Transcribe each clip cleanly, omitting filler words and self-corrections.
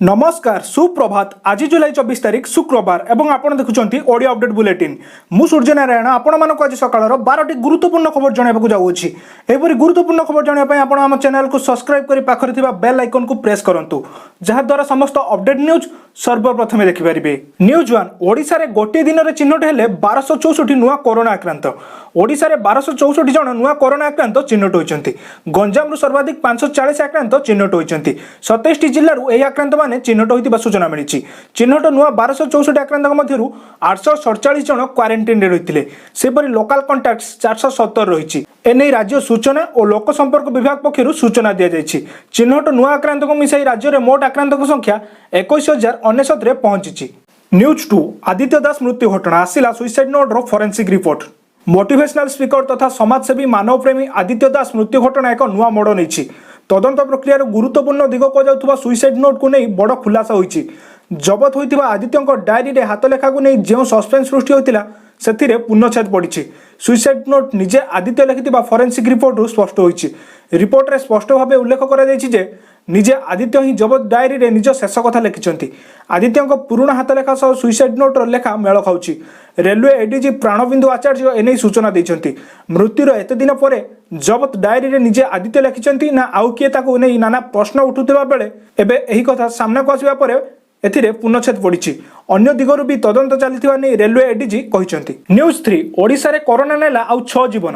ନମସ୍କାର, ସୁପ୍ରଭାତ। ଆଜି ଜୁଲାଇ 24 ତାରିଖ, ଶୁକ୍ରବାର ଏବଂ ଆପଣ ଦେଖୁଛନ୍ତି ଓଡ଼ିଆ ଅପଡେଟ୍ ବୁଲେଟିନ୍। ମୁଁ ସୂର୍ଯ୍ୟନାରାୟଣ ଆପଣମାନଙ୍କୁ ଆଜି ସକାଳର 12ଟି ଗୁରୁତ୍ୱପୂର୍ଣ୍ଣ ଖବର ଜଣାଇବାକୁ ଯାଉଅଛି। ଏହିପରି ଗୁରୁତ୍ୱପୂର୍ଣ୍ଣ ଖବର ଜାଣିବା ପାଇଁ ଆପଣ ଆମ ଚ୍ୟାନେଲକୁ ସବସ୍କ୍ରାଇବ୍ କରି ପାଖରେ ଥିବା ବେଲ୍ ଆଇକନ୍କୁ ପ୍ରେସ୍ କରନ୍ତୁ, ଯାହାଦ୍ୱାରା ସମସ୍ତ ଅପଡେଟ୍ ନ୍ୟୁଜ୍ ସର୍ବପ୍ରଥମେ ଦେଖିପାରିବେ। ନ୍ୟୁଜ୍ 1। ଓଡ଼ିଶାରେ ଗୋଟିଏ ଦିନରେ ଚିହ୍ନଟ ହେଲେ 1264 ନୂଆ କରୋନା ଆକ୍ରାନ୍ତ। ଓଡ଼ିଶାରେ 1264 ଜଣ ନୂଆ କରୋନା ଆକ୍ରାନ୍ତ ଚିହ୍ନଟ ହୋଇଛନ୍ତି। ଗଞ୍ଜାମରୁ ସର୍ବାଧିକ 540 ଆକ୍ରାନ୍ତ ଚିହ୍ନଟ ହୋଇଛନ୍ତି। 27ଟି ଜିଲ୍ଲାରୁ ଏହି ଆକ୍ରାନ୍ତମାନେ ଚିହ୍ନଟ ହୋଇଥିବା ସୂଚନା ମିଳିଛି। ଚିହ୍ନଟ ନୂଆ 1264 ଆକ୍ରାନ୍ତଙ୍କ ମଧ୍ୟରୁ 847 ଜଣ କ୍ୱାରେଣ୍ଟିନରେ ରହିଥିଲେ। ସେହିପରି ଲୋକାଲ କଣ୍ଟାକ୍ଟ 417 ରହିଛି। ଏନେଇ ରାଜ୍ୟ ସୂଚନା ଓ ଲୋକ ସମ୍ପର୍କ ବିଭାଗ ପକ୍ଷରୁ ସୂଚନା ଦିଆଯାଇଛି। ଚିହ୍ନଟ ନୂଆ ଆକ୍ରାନ୍ତଙ୍କୁ ମିଶାଇ ରାଜ୍ୟରେ ମୋଟ ଆକ୍ରାନ୍ତଙ୍କ ସଂଖ୍ୟା 21,099ରେ ପହଞ୍ଚିଛି। ନ୍ୟୁଜ୍ 2। ଆଦିତ୍ୟ ଦାସ ମୃତ୍ୟୁ ଘଟଣା, ଆସିଲା ସୁଇସାଇଡ୍ ନୋଟ୍ର ଫରେନ୍ସିକ୍ ରିପୋର୍ଟ। ମୋଟିଭେସନାଲ ସ୍ପିକର ତଥା ସମାଜସେବୀ ମାନବପ୍ରେମୀ ଆଦିତ୍ୟ ଦାସ ମୃତ୍ୟୁ ଘଟଣା ଏକ ନୂଆ ମୋଡ଼ ନେଇଛି। ତଦନ୍ତ ପ୍ରକ୍ରିୟାର ଗୁରୁତ୍ୱପୂର୍ଣ୍ଣ ଦିଗ କୁହାଯାଉଥିବା ସୁଇସାଇଡ୍ ନୋଟ୍କୁ ନେଇ ବଡ଼ ଖୁଲାସା ହୋଇଛି। ଜବତ ହୋଇଥିବା ଆଦିତ୍ୟଙ୍କ ଡାଏରୀରେ ହାତଲେଖାକୁ ନେଇ ଯେଉଁ ସସ୍ପେନ୍ସ ସୃଷ୍ଟି ହୋଇଥିଲା, ସେଥିରେ ପୂର୍ଣ୍ଣଚ୍ଛେଦ ପଡ଼ିଛି। ସୁଇସାଇଡ୍ ନୋଟ୍ ନିଜେ ଆଦିତ୍ୟ ଲେଖିଥିବା ଫରେନ୍ସିକ୍ ରିପୋର୍ଟରୁ ସ୍ପଷ୍ଟ ହୋଇଛି। ରିପୋର୍ଟରେ ସ୍ପଷ୍ଟ ଭାବେ ଉଲ୍ଲେଖ କରାଯାଇଛି ଯେ ନିଜେ ଆଦିତ୍ୟ ହିଁ ଜବତ ଡାଏରୀରେ ନିଜ ଶେଷ କଥା ଲେଖିଛନ୍ତି। ଆଦିତ୍ୟଙ୍କ ପୁରୁଣା ହାତଲେଖା ସହ ସୁଇସାଇଡ୍ ନୋଟ୍ର ଲେଖା ମେଳ ଖାଉଛି। ରେଲୱେ ଏଡିଜି ପ୍ରାଣବିନ୍ଦୁ ଆଚାର୍ଯ୍ୟ ଏନେଇ ସୂଚନା ଦେଇଛନ୍ତି। ମୃତ୍ୟୁର ଏତେ ଦିନ ପରେ ଜବତ ଡାଏରୀରେ ନିଜେ ଆଦିତ୍ୟ ଲେଖିଛନ୍ତି ନା ଆଉ କିଏ, ତାକୁ ନେଇ ନାନା ପ୍ରଶ୍ନ ଉଠୁଥିବା ବେଳେ ଏବେ ଏହି କଥା ସାମ୍ନାକୁ ଆସିବା ପରେ ଏଥିରେ ପୂର୍ଣ୍ଣଚ୍ଛେଦ ପଡ଼ିଛି। ଅନ୍ୟ ଦିଗରୁ ବି ତଦନ୍ତ ଚାଲିଥିବା ନେଇ ରେଲୱେ ଏଡିଜି କହିଛନ୍ତି। ନ୍ୟୁଜ୍ 3। ଓଡ଼ିଶାରେ କରୋନା ନେଲା ଆଉ ଛଅ ଜୀବନ।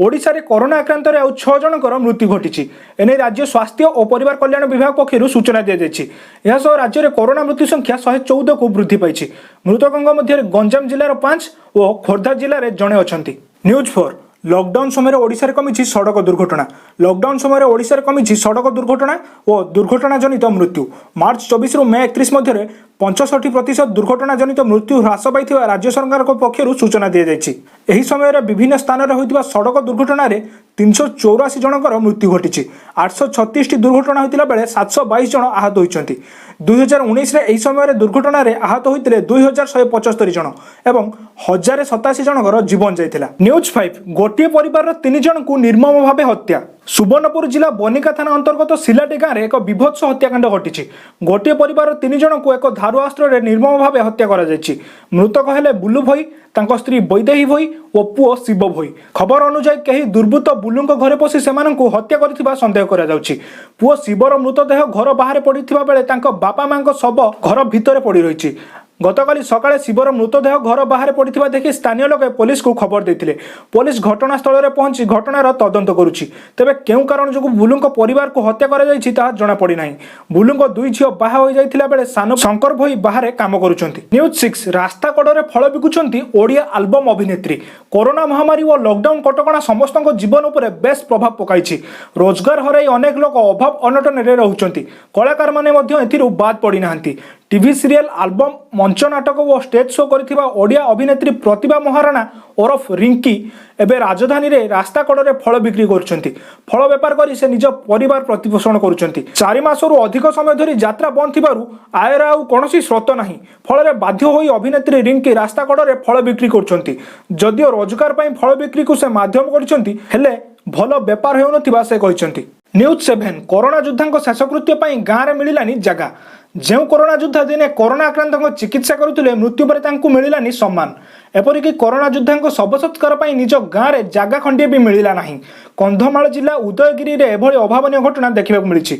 ଓଡ଼ିଶାରେ କରୋନା ଆକ୍ରାନ୍ତରେ ଆଉ ଛଅ ଜଣଙ୍କର ମୃତ୍ୟୁ ଘଟିଛି। ଏନେଇ ରାଜ୍ୟ ସ୍ୱାସ୍ଥ୍ୟ ଓ ପରିବାର କଲ୍ୟାଣ ବିଭାଗ ପକ୍ଷରୁ ସୂଚନା ଦିଆଯାଇଛି। ଏହା ସହ ରାଜ୍ୟରେ କରୋନା ମୃତ୍ୟୁ ସଂଖ୍ୟା 114କୁ ବୃଦ୍ଧି ପାଇଛି। ମୃତକଙ୍କ ମଧ୍ୟରେ ଗଞ୍ଜାମ ଜିଲ୍ଲାର ପାଞ୍ଚ ଓ ଖୋର୍ଦ୍ଧା ଜିଲ୍ଲାରେ ଜଣେ ଅଛନ୍ତି। ନ୍ୟୁଜ୍ 4। ଲକଡାଉନ ସମୟରେ ଓଡ଼ିଶାରେ କମିଛି ସଡ଼କ ଦୁର୍ଘଟଣା। ଲକଡାଉନ ସମୟରେ ଓଡ଼ିଶାରେ କମିଛି ସଡ଼କ ଦୁର୍ଘଟଣା ଓ ଦୁର୍ଘଟଣା ଜନିତ ମୃତ୍ୟୁ। ମାର୍ଚ୍ଚ 24ରୁ ମେ 31 ମଧ୍ୟରେ 65% ଦୁର୍ଘଟଣା ଜନିତ ମୃତ୍ୟୁ ହ୍ରାସ ପାଇଥିବା ରାଜ୍ୟ ସରକାରଙ୍କ ପକ୍ଷରୁ ସୂଚନା ଦିଆଯାଇଛି। ଏହି ସମୟରେ ବିଭିନ୍ନ ସ୍ଥାନରେ ହୋଇଥିବା ସଡ଼କ ଦୁର୍ଘଟଣାରେ 384 ଜଣଙ୍କର ମୃତ୍ୟୁ ଘଟିଛି। 836ଟି ଦୁର୍ଘଟଣା ହୋଇଥିଲା ବେଳେ 722 ଜଣ ଆହତ ହୋଇଛନ୍ତି। 2019ରେ ଏହି ସମୟରେ ଦୁର୍ଘଟଣାରେ ଆହତ ହୋଇଥିଲେ 2175 ଜଣ ଏବଂ 1087 ଜଣଙ୍କର ଜୀବନ ଯାଇଥିଲା। ନ୍ୟୁଜ୍ 5। ଗୋଟିଏ ପରିବାରର ତିନି ଜଣଙ୍କୁ ନିର୍ମମ ଭାବେ ହତ୍ୟା। ସୁବର୍ଣ୍ଣପୁର ଜିଲ୍ଲା ବନିକା ଥାନା ଅନ୍ତର୍ଗତ ସିଲାଟି ଗାଁରେ ଏକ ବୀଭତ୍ସ ହତ୍ୟାକାଣ୍ଡ ଘଟିଛି। ଗୋଟିଏ ପରିବାରର ତିନି ଜଣଙ୍କୁ ଏକ ଧାରୁଆ ଅସ୍ତ୍ରରେ ନିର୍ମମ ଭାବେ ହତ୍ୟା କରାଯାଇଛି। ମୃତକ ହେଲେ ବୁଲୁ ଭୋଇ, ତାଙ୍କ ସ୍ତ୍ରୀ ବୈଦେହୀ ଭୋଇ ଓ ପୁଅ ଶିବ ଭୋଇ। ଖବର ଅନୁଯାୟୀ, କେହି ଦୁର୍ବୃତ୍ତ ବୁଲୁଙ୍କ ଘରେ ପଶି ସେମାନଙ୍କୁ ହତ୍ୟା କରିଥିବା ସନ୍ଦେହ କରାଯାଉଛି। ପୁଅ ଶିବର ମୃତଦେହ ଘର ବାହାରେ ପଡ଼ିଥିବା ବେଳେ ତାଙ୍କ ବାପା ମାଙ୍କ ଶବ ଘର ଭିତରେ ପଡ଼ି ରହିଛି। ଗତକାଲି ସକାଳେ ଶିବର ମୃତଦେହ ଘର ବାହାରେ ପଡ଼ିଥିବା ଦେଖି ସ୍ଥାନୀୟ ଲୋକେ ପୋଲିସକୁ ଖବର ଦେଇଥିଲେ। ପୋଲିସ ଘଟଣାସ୍ଥଳରେ ପହଞ୍ଚି ଘଟଣାର ତଦନ୍ତ କରୁଛି। ତେବେ କେଉଁ କାରଣ ଯୋଗୁଁ ବୁଲୁଙ୍କ ପରିବାରକୁ ହତ୍ୟା କରାଯାଇଛି, ତାହା ଜଣାପଡ଼ିନାହିଁ। ବୁଲୁଙ୍କ ଦୁଇ ଝିଅ ବାହା ହୋଇଯାଇଥିଲା ବେଳେ ସାନ ଶଙ୍କର ଭୋଇ ବାହାରେ କାମ କରୁଛନ୍ତି। ନ୍ୟୁଜ୍ 6। ରାସ୍ତା କଡ଼ରେ ଫଳ ବିକୁଛନ୍ତି ଓଡ଼ିଆ ଆଲବମ୍ ଅଭିନେତ୍ରୀ। କରୋନା ମହାମାରୀ ଓ ଲକଡାଉନ କଟକଣା ସମସ୍ତଙ୍କ ଜୀବନ ଉପରେ ବେଶ ପ୍ରଭାବ ପକାଇଛି। ରୋଜଗାର ହରାଇ ଅନେକ ଲୋକ ଅଭାବ ଅନଟନରେ ରହୁଛନ୍ତି। କଳାକାରମାନେ ମଧ୍ୟ ଏଥିରୁ ବାଦ୍ ପଡ଼ିନାହାନ୍ତି। ଟିଭି ସିରିଏଲ, ଆଲବମ୍, ମଞ୍ଚ ନାଟକ ଓ ଷ୍ଟେଜ୍ ଶୋ କରିଥିବା ଓଡ଼ିଆ ଅଭିନେତ୍ରୀ ପ୍ରତିଭା ମହାରଣା ଓରଫ ରିଙ୍କି ଏବେ ରାଜଧାନୀରେ ରାସ୍ତା କଡ଼ରେ ଫଳ ବିକ୍ରି କରୁଛନ୍ତି। ଫଳ ବେପାର କରି ସେ ନିଜ ପରିବାର ପ୍ରତିପୋଷଣ କରୁଛନ୍ତି। 4 ମାସରୁ ଅଧିକ ସମୟ ଧରି ଯାତ୍ରା ବନ୍ଦ ଥିବାରୁ ଆୟର ଆଉ କୌଣସି ସ୍ରୋତ ନାହିଁ। ଫଳରେ ବାଧ୍ୟ ହୋଇ ଅଭିନେତ୍ରୀ ରିଙ୍କି ରାସ୍ତା କଡ଼ରେ ଫଳ ବିକ୍ରି କରୁଛନ୍ତି। ଯଦିଓ ରୋଜଗାର ପାଇଁ ଫଳ ବିକ୍ରିକୁ ସେ ମାଧ୍ୟମ କରିଛନ୍ତି, ହେଲେ ଭଲ ବେପାର ହେଉନଥିବା ସେ କହିଛନ୍ତି। ନ୍ୟୁଜ୍ 7। କରୋନା ଯୋଦ୍ଧାଙ୍କ ଶେଷକୃତ୍ୟ ପାଇଁ ଗାଁରେ ମିଳିଲାନି ଜାଗା। ଯେଉଁ କରୋନା ଯୋଦ୍ଧା ଦିନେ କରୋନା ଆକ୍ରାନ୍ତଙ୍କ ଚିକିତ୍ସା କରୁଥିଲେ, ମୃତ୍ୟୁ ପରେ ତାଙ୍କୁ ମିଳିଲାନି ସମ୍ମାନ। ଏପରିକି କରୋନା ଯୋଦ୍ଧାଙ୍କ ଶବ ସତ୍କାର ପାଇଁ ନିଜ ଗାଁରେ ଜାଗା ଖଣ୍ଡିଏ ବି ମିଳିଲା ନାହିଁ। କନ୍ଧମାଳ ଜିଲ୍ଲା ଉଦୟଗିରିରେ ଏଭଳି ଅଭାବନୀୟ ଘଟଣା ଦେଖିବାକୁ ମିଳିଛି।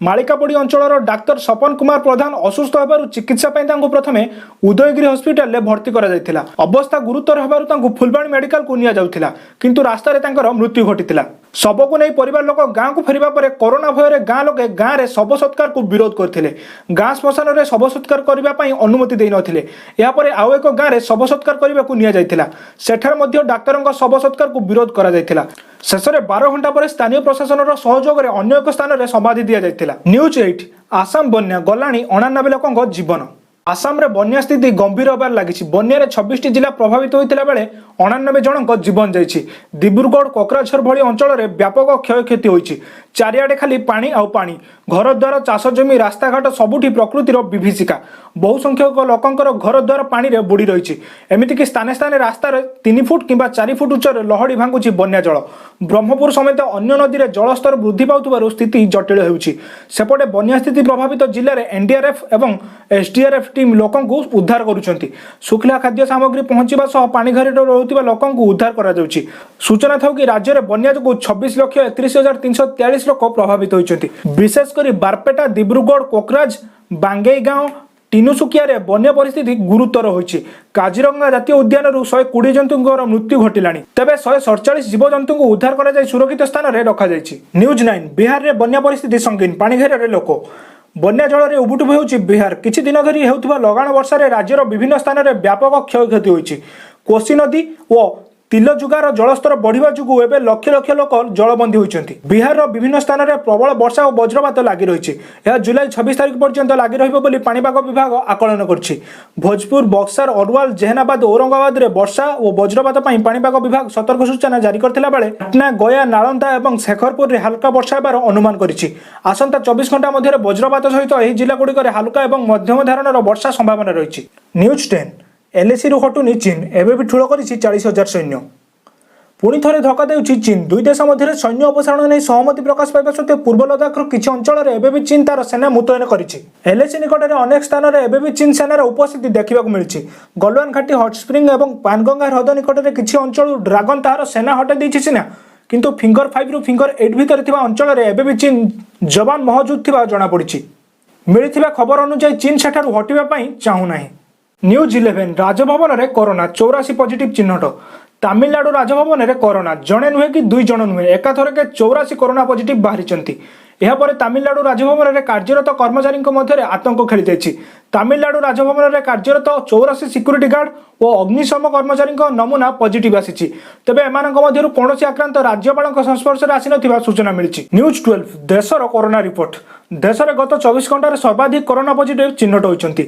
ମାଳିକାପଡ଼ି ଅଞ୍ଚଳର ଡାକ୍ତର ସପନ କୁମାର ପ୍ରଧାନ ଅସୁସ୍ଥ ହେବାରୁ ଚିକିତ୍ସା ପାଇଁ ତାଙ୍କୁ ପ୍ରଥମେ ଉଦୟଗିରି ହସ୍ପିଟାଲରେ ଭର୍ତ୍ତି କରାଯାଇଥିଲା। ଅବସ୍ଥା ଗୁରୁତର ହେବାରୁ ତାଙ୍କୁ ଫୁଲବାଣୀ ମେଡିକାଲକୁ ନିଆଯାଉଥିଲା, କିନ୍ତୁ ରାସ୍ତାରେ ତାଙ୍କର ମୃତ୍ୟୁ ଘଟିଥିଲା। ଶବକୁ ନେଇ ପରିବାର ଲୋକ ଗାଁକୁ ଫେରିବା ପରେ କରୋନା ଭୟରେ ଗାଁ ଲୋକେ ଗାଁରେ ଶବ ସତ୍କାରକୁ ବିରୋଧ କରିଥିଲେ। ଗାଁ ଶ୍ମଶାନରେ ଶବ ସତ୍କାର କରିବା ପାଇଁ ଅନୁମତି ଦେଇନଥିଲେ। ଏହାପରେ ଆଉ ଏକ ଗାଁରେ ଶବ ସତ୍କାର କରିବାକୁ ନିଆଯାଇଥିଲା। ସେଠାରେ ମଧ୍ୟ ଡାକ୍ତରଙ୍କ ଶବ ସତ୍କାରକୁ ବିରୋଧ କରାଯାଇଥିଲା। ଶେଷରେ 12 ଘଣ୍ଟା ପରେ ସ୍ଥାନୀୟ ପ୍ରଶାସନର ସହଯୋଗରେ ଅନ୍ୟ ଏକ ସ୍ଥାନରେ ସମାଧି ଦିଆଯାଇଥିଲା। ନ୍ୟୁଜ୍ 8। ଆସାମ ବନ୍ୟା, ଗଲାଣି 89 ଲୋକଙ୍କ ଜୀବନ। ଆସାମରେ ବନ୍ୟା ସ୍ଥିତି ଗମ୍ଭୀର ହେବାରେ ଲାଗିଛି। ବନ୍ୟାରେ 26ଟି ଜିଲ୍ଲା ପ୍ରଭାବିତ ହୋଇଥିଲା ବେଳେ 89 ଜଣଙ୍କ ଜୀବନ ଯାଇଛି। ଦିବ୍ରୁଗଡ଼, କୋକରାଝର ଭଳି ଅଞ୍ଚଳରେ ବ୍ୟାପକ କ୍ଷୟକ୍ଷତି ହୋଇଛି। ଚାରିଆଡ଼େ ଖାଲି ପାଣି ଆଉ ପାଣି। ଘରଦ୍ୱାର, ଚାଷ ଜମି, ରାସ୍ତାଘାଟ ସବୁଠି ପ୍ରକୃତିର ବିଭୀଷିକା। ବହୁ ସଂଖ୍ୟକ ଲୋକଙ୍କର ଘରଦ୍ୱାର ପାଣିରେ ବୁଡ଼ି ରହିଛି। ଏମିତିକି ସ୍ଥାନେ ସ୍ଥାନେ ରାସ୍ତାରେ 3 ଫୁଟ କିମ୍ବା 4 ଫୁଟ ଉଚ୍ଚରେ ଲହଡ଼ି ଭାଙ୍ଗୁଛି ବନ୍ୟା ଜଳ। ବ୍ରହ୍ମପୁତ୍ର ସମେତ ଅନ୍ୟ ନଦୀରେ ଜଳସ୍ତର ବୃଦ୍ଧି ପାଉଥିବାରୁ ସ୍ଥିତି ଜଟିଳ ହେଉଛି। ସେପଟେ ବନ୍ୟା ସ୍ଥିତି ପ୍ରଭାବିତ ଜିଲ୍ଲାରେ ଏନ୍ଡିଆର୍ଏଫ୍ ଏବଂ ଏସ୍ଡିଆର୍ଏଫ୍ ଟିମ୍ ଲୋକଙ୍କୁ ଉଦ୍ଧାର କରୁଛନ୍ତି। ଶୁଖିଲା ଖାଦ୍ୟ ସାମଗ୍ରୀ ପହଞ୍ଚିବା ସହ ପାଣିଘେରରେ ରହୁଥିବା ଲୋକଙ୍କୁ ଉଦ୍ଧାର କରାଯାଉଛି। ସୂଚନା ଥାଉ କି, ରାଜ୍ୟରେ ବନ୍ୟା ଯୋଗୁଁ 26,31,343 ଲୋକ ପ୍ରଭାବିତ ହୋଇଛନ୍ତି। ବିଶେଷ କରି ବାରପେଟା, ଦିବ୍ରୁଗଡ଼, କୋକରାଝର, ବାଙ୍ଗେଇଗାଁও, ତିନିସୁକିଆରେ ବନ୍ୟା ପରିସ୍ଥିତି ଗୁରୁତର ହୋଇଛି। କାଜିରଙ୍ଗା ଜାତୀୟ ଉଦ୍ୟାନରୁ 120 ଜନ୍ତୁଙ୍କର ମୃତ୍ୟୁ ଘଟିଲାଣି। ତେବେ 147 ଜୀବଜନ୍ତୁଙ୍କୁ ଉଦ୍ଧାର କରାଯାଇ ସୁରକ୍ଷିତ ସ୍ଥାନରେ ରଖାଯାଇଛି। ନ୍ୟୁଜ୍ 9। ବିହାରରେ ବନ୍ୟା ପରିସ୍ଥିତି ସଙ୍ଗୀନ, ପାଣିଘେରରେ ଲୋକ। ବନ୍ୟା ଜଳରେ ଉବୁଟୁବୁ ହେଉଛି ବିହାର। କିଛି ଦିନ ଧରି ହେଉଥିବା ଲଗାଣ ବର୍ଷାରେ ରାଜ୍ୟର ବିଭିନ୍ନ ସ୍ଥାନରେ ବ୍ୟାପକ କ୍ଷୟକ୍ଷତି ହୋଇଛି। କୋଶି ନଦୀ ଓ ତିଲଯୁଗାର ଜଳସ୍ତର ବଢ଼ିବା ଯୋଗୁଁ ଏବେ ଲକ୍ଷ ଲକ୍ଷ ଲୋକ ଜଳବନ୍ଦୀ ହୋଇଛନ୍ତି। ବିହାରର ବିଭିନ୍ନ ସ୍ଥାନରେ ପ୍ରବଳ ବର୍ଷା ଓ ବଜ୍ରପାତ ଲାଗି ରହିଛି। ଏହା ଜୁଲାଇ 26 ତାରିଖ ପର୍ଯ୍ୟନ୍ତ ଲାଗି ରହିବ ବୋଲି ପାଣିପାଗ ବିଭାଗ ଆକଳନ କରିଛି। ଭୋଜପୁର, ବକ୍ସାର, ଅରୱାଲ, ଜେହନାବାଦ, ଔରଙ୍ଗାବାଦରେ ବର୍ଷା ଓ ବଜ୍ରପାତ ପାଇଁ ପାଣିପାଗ ବିଭାଗ ସତର୍କ ସୂଚନା ଜାରି କରିଥିଲା ବେଳେ ପାଟନା, ଗୟା, ନାଳନ୍ଦା ଏବଂ ଶେଖରପୁରରେ ହାଲୁକା ବର୍ଷା ହେବାର ଅନୁମାନ କରିଛି। ଆସନ୍ତା 24 ଘଣ୍ଟା ମଧ୍ୟରେ ବଜ୍ରପାତ ସହିତ ଏହି ଜିଲ୍ଲାଗୁଡ଼ିକରେ ହାଲୁକା ଏବଂ ମଧ୍ୟମ ଧରଣର ବର୍ଷା ସମ୍ଭାବନା ରହିଛି। ନ୍ୟୁଜ୍ 10। ଏଲ୍ଏସିରୁ ହଟୁନି ଚୀନ, ଏବେ ବି ଠୁଳ କରିଛି 40,000 ସୈନ୍ୟ। ପୁଣି ଥରେ ଧକ୍କା ଦେଉଛି ଚୀନ। ଦୁଇ ଦେଶ ମଧ୍ୟରେ ସୈନ୍ୟ ଅପସାରଣ ନେଇ ସହମତି ପ୍ରକାଶ ପାଇବା ସତ୍ତ୍ୱେ ପୂର୍ବ ଲଦାଖର କିଛି ଅଞ୍ଚଳରେ ଏବେ ବି ଚୀନ ତାର ସେନା ମୁତୟନ କରିଛି। ଏଲ୍ଏସି ନିକଟରେ ଅନେକ ସ୍ଥାନରେ ଏବେ ବି ଚୀନ ସେନାର ଉପସ୍ଥିତି ଦେଖିବାକୁ ମିଳିଛି। ଗଲୱାନ ଘାଟି, ହଟ୍ ସ୍ପ୍ରିଙ୍ଗ ଏବଂ ପାନଗଙ୍ଗା ହ୍ରଦ ନିକଟରେ କିଛି ଅଞ୍ଚଳରୁ ଡ୍ରାଗନ ତାହାର ସେନା ହଟାଇ ଦେଇଛି ସିନା, କିନ୍ତୁ ଫିଙ୍ଗର 5ରୁ ଫିଙ୍ଗର 8 ଭିତରେ ଥିବା ଅଞ୍ଚଳରେ ଏବେ ବି ଚୀନ ଯବାନ ମହଜୁଦ ଥିବା ଜଣାପଡ଼ିଛି। ମିଳିଥିବା ଖବର ଅନୁଯାୟୀ, ଚୀନ ସେଠାରୁ ହଟିବା ପାଇଁ ଚାହୁଁନାହିଁ। ନ୍ୟୁଜ୍ 11। ରାଜଭବନରେ କରୋନା, 84 ପଜିଟିଭ ଚିହ୍ନଟ। ତାମିଲନାଡୁ ରାଜଭବନରେ କରୋନା। ଜଣେ ନୁହେଁ କି ଦୁଇ ଜଣ ନୁହେଁ, ଏକାଥରକେ 84 କରୋନା ପଜିଟିଭ ବାହାରିଛନ୍ତି। ଏହାପରେ ତାମିଲନାଡୁ ରାଜଭବନରେ କାର୍ଯ୍ୟରତ କର୍ମଚାରୀଙ୍କ ମଧ୍ୟରେ ଆତଙ୍କ ଖେଳିଯାଇଛି। ତାମିଲନାଡୁ ରାଜଭବନରେ କାର୍ଯ୍ୟରତ 84 ସିକ୍ୟୁରିଟି ଗାର୍ଡ ଓ ଅଗ୍ନିଶମ କର୍ମଚାରୀଙ୍କ ନମୁନା ପଜିଟିଭ ଆସିଛି। ତେବେ ଏମାନଙ୍କ ମଧ୍ୟରୁ କୌଣସି ଆକ୍ରାନ୍ତ ରାଜ୍ୟପାଳଙ୍କ ସଂସ୍ପର୍ଶରେ ଆସିନଥିବା ସୂଚନା ମିଳିଛି। ନ୍ୟୁଜ୍ 12। ଦେଶର କରୋନା ରିପୋର୍ଟ। ଦେଶରେ ଗତ 24 ଘଣ୍ଟାରେ ସର୍ବାଧିକ କରୋନା ପଜିଟିଭ ଚିହ୍ନଟ ହୋଇଛନ୍ତି।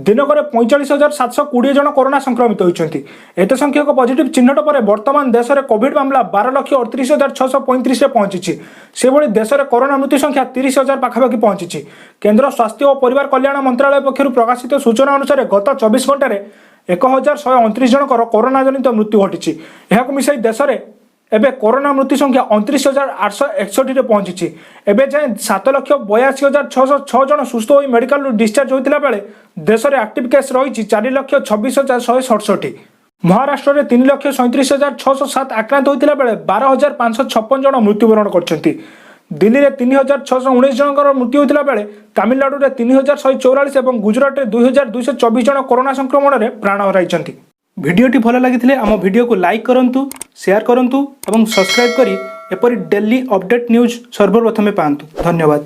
ଦିନକରେ 45,720 ଜଣ କରୋନା ସଂକ୍ରମିତ ହୋଇଛନ୍ତି। ଏତେ ସଂଖ୍ୟକ ପଜିଟିଭ ଚିହ୍ନଟ ପରେ ବର୍ତ୍ତମାନ ଦେଶରେ କୋଭିଡ ମାମଲା 12,38,635ରେ ପହଞ୍ଚିଛି। ସେଭଳି ଦେଶରେ କରୋନା ମୃତ୍ୟୁ ସଂଖ୍ୟା 30,000 ପାଖାପାଖି ପହଞ୍ଚିଛି। କେନ୍ଦ୍ର ସ୍ୱାସ୍ଥ୍ୟ ଓ ପରିବାର କଲ୍ୟାଣ ମନ୍ତ୍ରାଳୟ ପକ୍ଷରୁ ପ୍ରକାଶିତ ସୂଚନା ଅନୁସାରେ, ଗତ 24 ଘଣ୍ଟାରେ 1129 ଜଣଙ୍କର କରୋନା ଜନିତ ମୃତ୍ୟୁ ଘଟିଛି। ଏହାକୁ ମିଶାଇ ଦେଶରେ ଏବେ କରୋନା ମୃତ୍ୟୁ ସଂଖ୍ୟା 29,861ରେ ପହଞ୍ଚିଛି। ଏବେ ଯାଏଁ 7,82,606 ଜଣ ସୁସ୍ଥ ହୋଇ ମେଡିକାଲରୁ ଡିସଚାର୍ଜ ହୋଇଥିଲା ବେଳେ ଦେଶରେ ଆକ୍ଟିଭ କେସ୍ ରହିଛି 4,26,167। ମହାରାଷ୍ଟ୍ରରେ 3,37,607 ଆକ୍ରାନ୍ତ ହୋଇଥିଲା ବେଳେ 12,556 ଜଣ ମୃତ୍ୟୁବରଣ କରିଛନ୍ତି। ଦିଲ୍ଲୀରେ 3619 ଜଣଙ୍କର ମୃତ୍ୟୁ ହୋଇଥିଲା ବେଳେ ତାମିଲନାଡୁରେ 3144 ଏବଂ ଗୁଜୁରାଟରେ 2224 ଜଣ କରୋନା ସଂକ୍ରମଣରେ ପ୍ରାଣ ହରାଇଛନ୍ତି। ଭିଡ଼ିଓଟି ଭଲ ଲାଗିଥିଲେ ଆମ ଭିଡ଼ିଓକୁ ଲାଇକ୍ କରନ୍ତୁ, ସେୟାର କରନ୍ତୁ ଏବଂ ସବସ୍କ୍ରାଇବ୍ କରି ଏପରି ଡେଲି ଅପଡେଟ୍ ନ୍ୟୁଜ୍ ସର୍ବପ୍ରଥମେ ପାଆନ୍ତୁ। ଧନ୍ୟବାଦ।